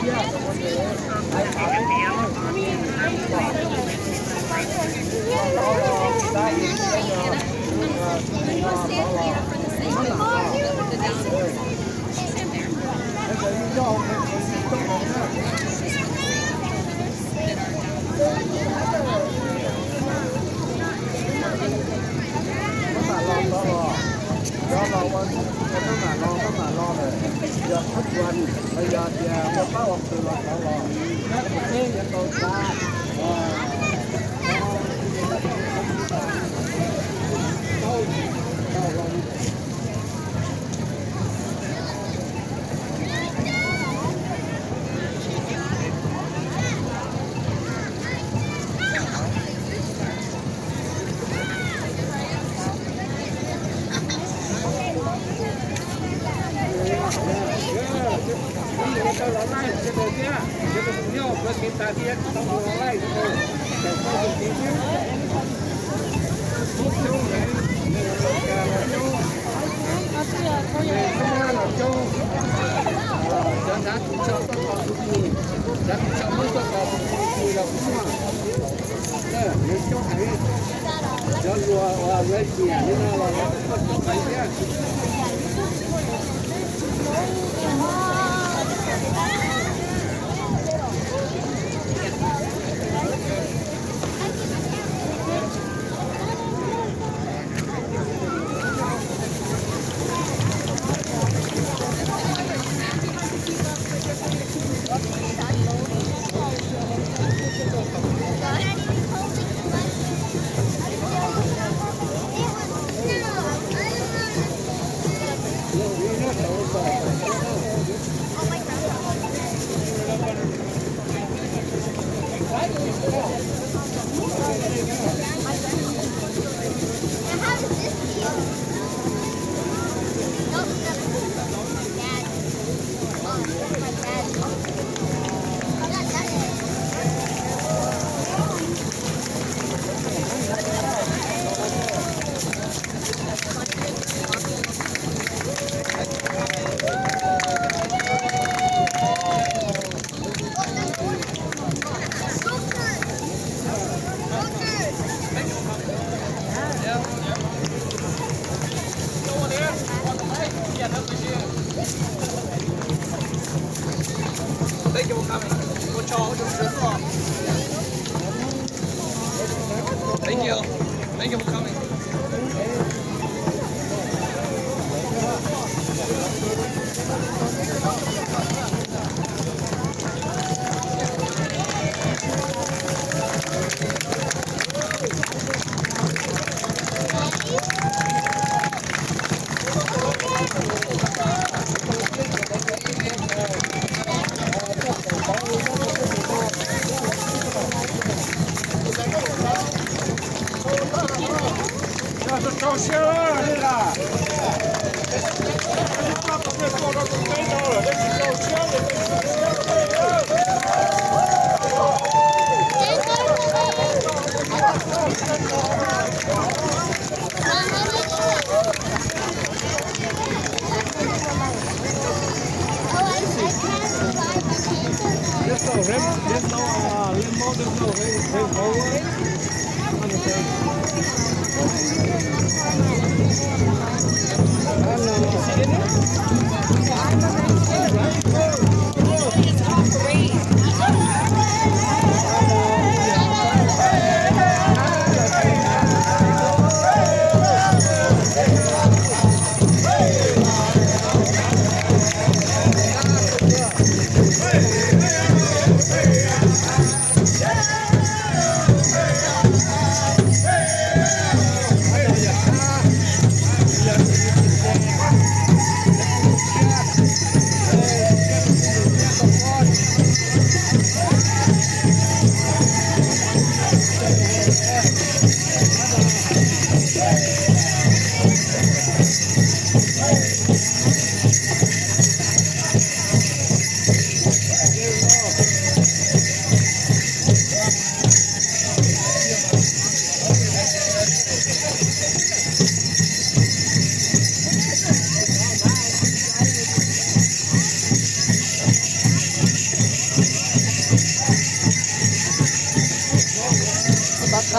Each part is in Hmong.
Tab mam los tod los, yog los ua tab mam los, tab mam los lawm, yog thab tsuas los yog tias ua pab ua pw los tod los, yog tau tsav.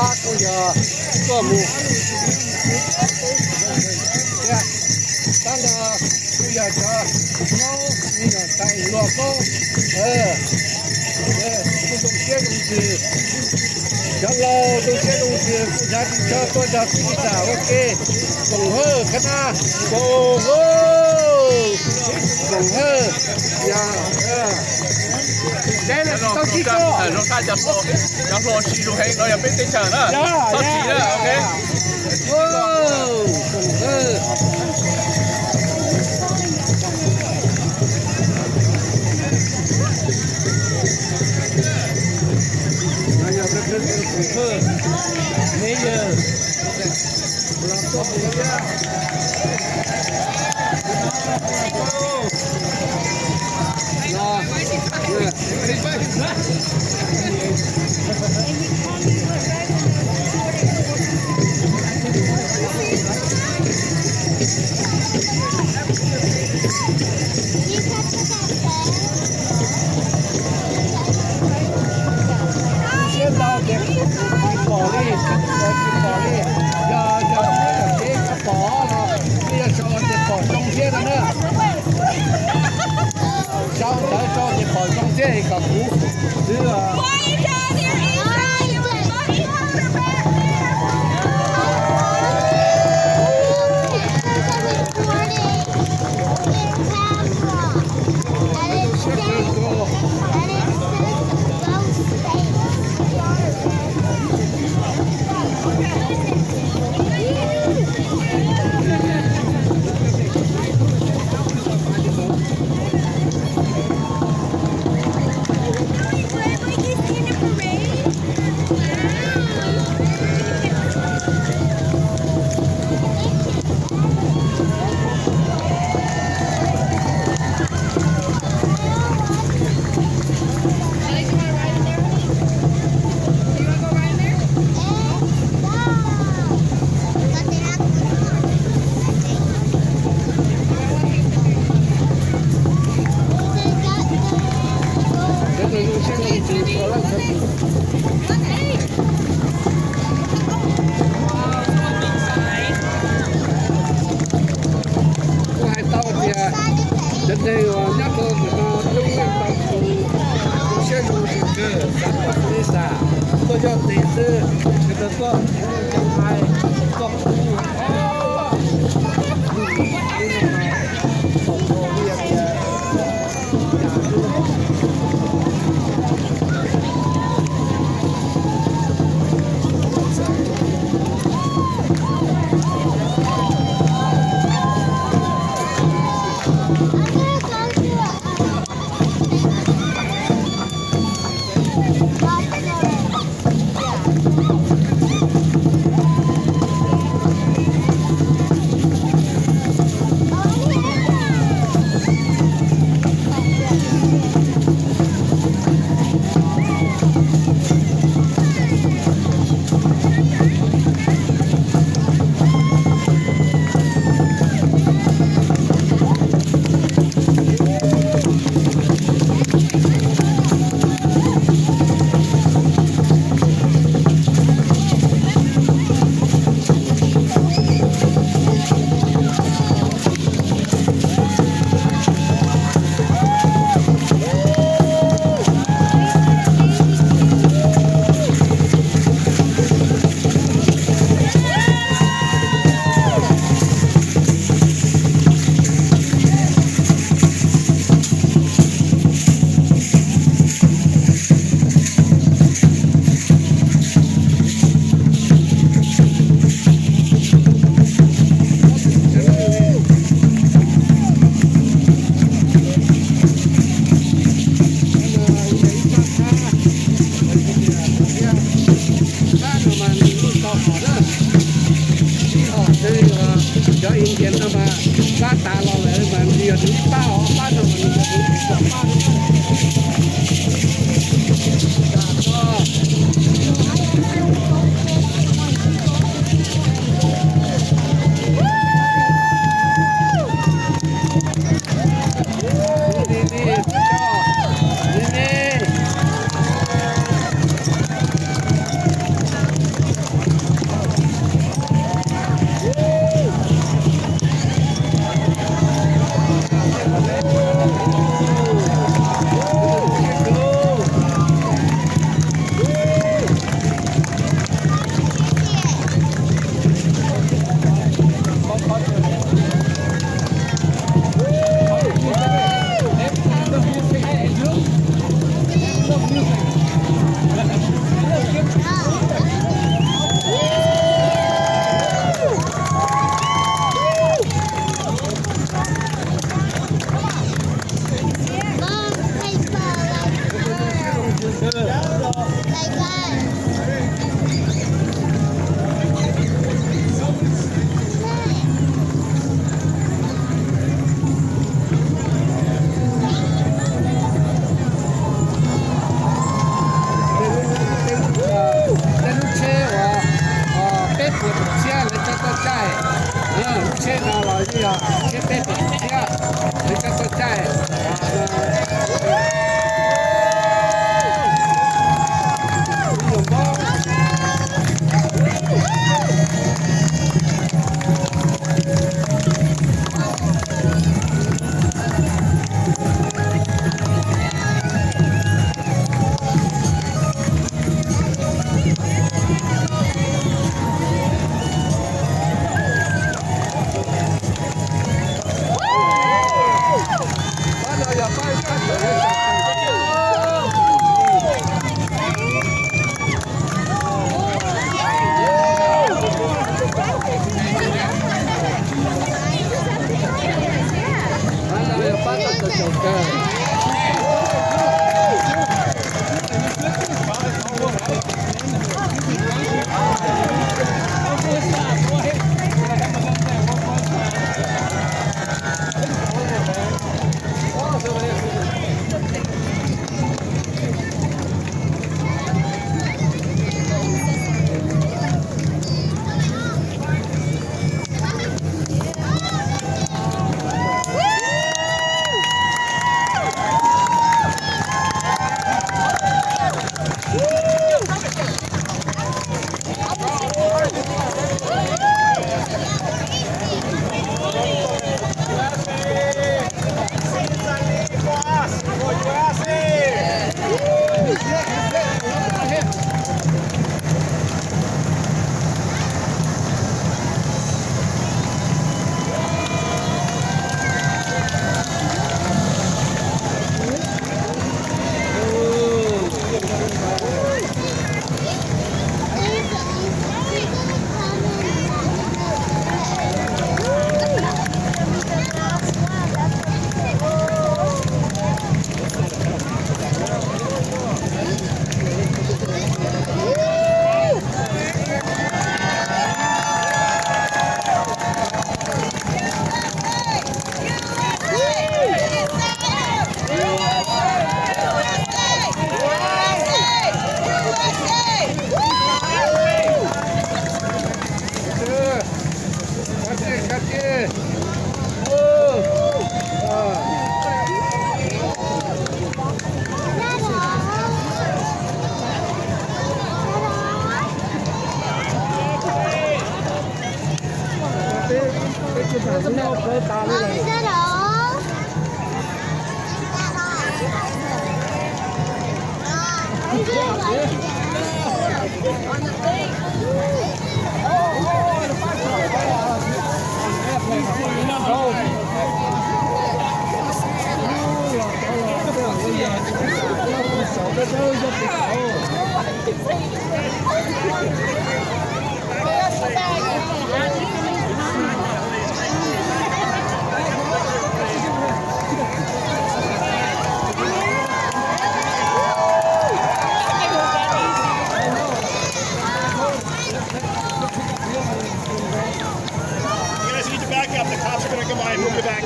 Kuj yog tuaj mus thiab, tab ntawd kuj yog cov Hmoob me nyuam tais hluas koob, kuj zoo siab zoo ntsws. Cov laus zoo siab zoo ntsws kuj nrhav ris tsho tuaj nrog kwv tij tham ua ke. Koom Hawj khab nab, Koom Hawj, Koom Hawj, yog, tau tsis tau. Cov hluas sib zoo heev no yog peb teb chaws na. Txhob chim na, ok. Siab ntau ces tsis pom li, tsis pom li. Yog, yog tsis muaj daim teb tsis pom los twb yog sau ces pom zoo thiab no na. Sau ntawv sau ces pom zoo thiab es kom kuv xwb. Kuv hais tau tias cov neeg uas nyob rau ntawm no lub neej tau tu, tu siab zoo kawg, xav kom xav tuaj yog tes xwb, sawv daws tuaj ua cov hais kom Pab no mas nws lub tau hom na, ib hom xwb, cov Indian no mas pab tas los lawm mas nws yog tus ib pab os, pab no mas nws yog tus ib pab. You guys need to back up. The cops are going to come by and move you back.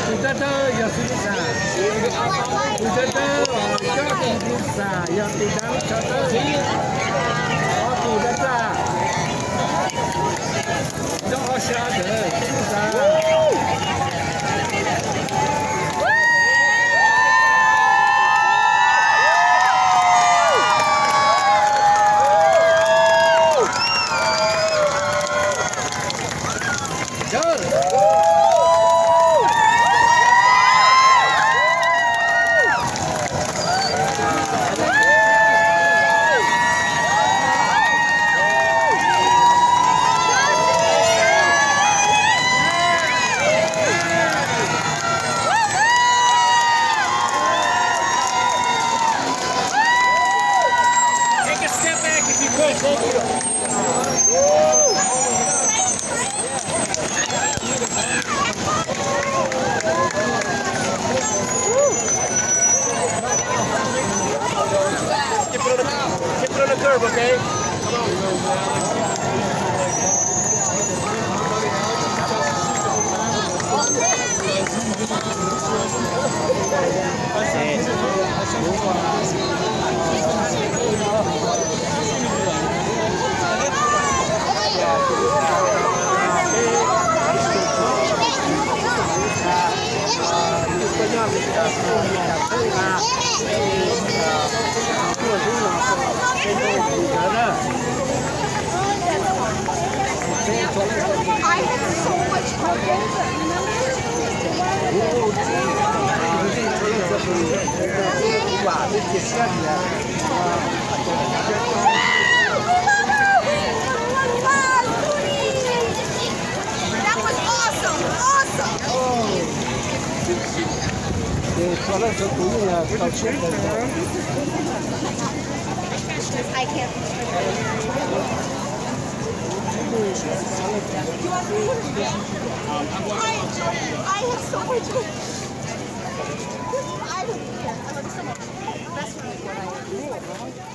Tus dawb dawb yog xib hwb Xam, tus dawb dawb coj tus xib hwb Xam yog tus dawb dawb, ob tug dawb dawb, coj ob sab ntawd xib hwb Xam. Take a step back if you could. Thank you. Keep it on the, keep it on the curb, okay? I have so much fun. That was awesome! Awesome! I can't. I enjoy it. I have so much fun. This is island here. I love it so much. That's what I